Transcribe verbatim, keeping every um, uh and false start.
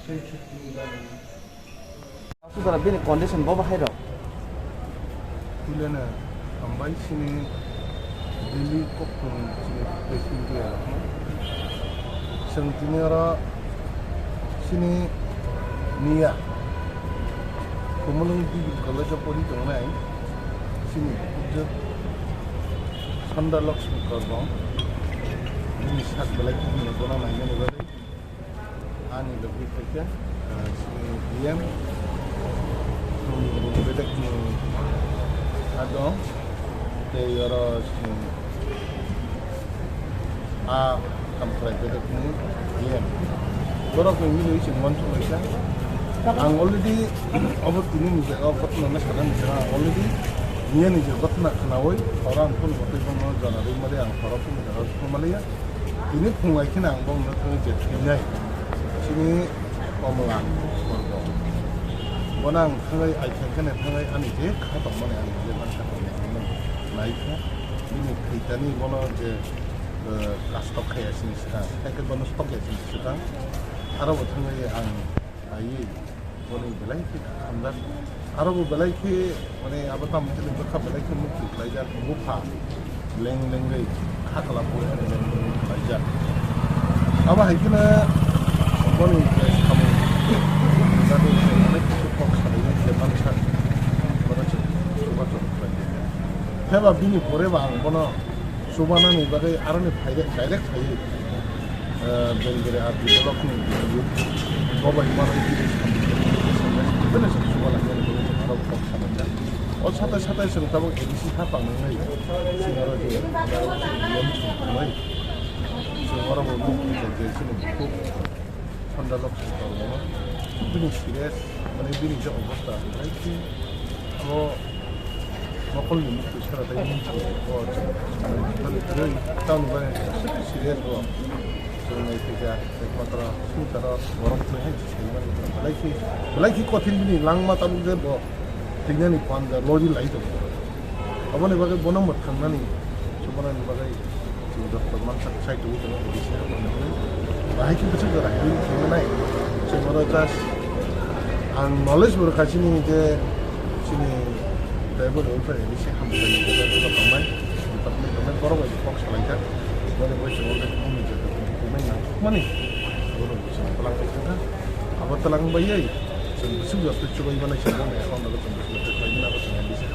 Sudara bini condition bo bahai rok. Tulena hambai sini Delhi kokthum sini facility ya. Seng tini oro sini niya. Kumulung Degree College of Pori tongnai sini pujak Sanda Lakshmi Korbong. Ini sak belai kini kono naimani bagwi. Ani logi khaikhe, ah, sini D M, hmm, bedek ni adong, tei oro sini a kamkhlai bedek ni D M. Borok ni mili sing mon chulaikha. Ang already obo tini ni jaga o kothoma na sana ni jaga already niya ni je kothoma khnaui, oro ang phone hotoi bono jana rwi mali ang khoro phone jaga o thangmaliya. Tini phungai kheno ang bono thangwi je thwinai. Chini Komla Sorgo. Bono ang thangwi, ai thang kheno thangwi ani je kha tongmani ang je mansa tongmani naikha. Bini thwitani bono je, eh, kastok khaya sini swkang. Hai khe bono stok ya sini swkang. Aro bo thangwi ang naiwi. Boni belai khe hamjak. Aro bo belai khe, mane, abo tamo khe bwkha belai khe muktwi khlaijak, bupha leng lengwi kha kwlap bo leng lengwi khlaijak. Abo hai kheno boni je samung, jani je onek khe kok salai je mansa, bono se chubachu khlaijak. Phiya ba bini pore ba ang bono chubanani bagwi aroni phairek, direct phaiwi, eh, Bengkere R D block ni B D O, bobai manwi bini samung, bini samung, bini samung chubalangmani bagwi chwng aro kok salaijak. O satai satai chwng tabuk A D C ha pangnai, chwng aro je, chwng aro bo mukti je chini bukhuk. Sanda Lakshmi Korbong no bini serious, mane bini je obostha, belai khe abo mokolni muktwi sara tei muntwi o, mane, tei tamni bagwi serious bo chwng nai khe ekmatro singtaro borok twi hai se sai mani belai khe, belai khe kothin bini langma tabuk je bo thwinani phan ja lori lai tongo. Aboni bagwi bono mwthangnani, chubanani bagwi chwng jotto mansak sai tongwi tongo, A D C haphangni hwnwi. Bahai khe bwswk jora healing khaima nai. Chwng oro just ang knowledge bo rwkha chini je chini tribal welfare A D C hamjakmani je tongnai, department tongnai, borok bai kok salaijak. Boni bagwi chwng already bumni je document nangkukmani, bono chwng twlang pai thangkha. Abo twlang baiwi chwng bwswk jotto chubai manai chwng bono account o chwng bwswk jotto khlai mano abo chwng A D C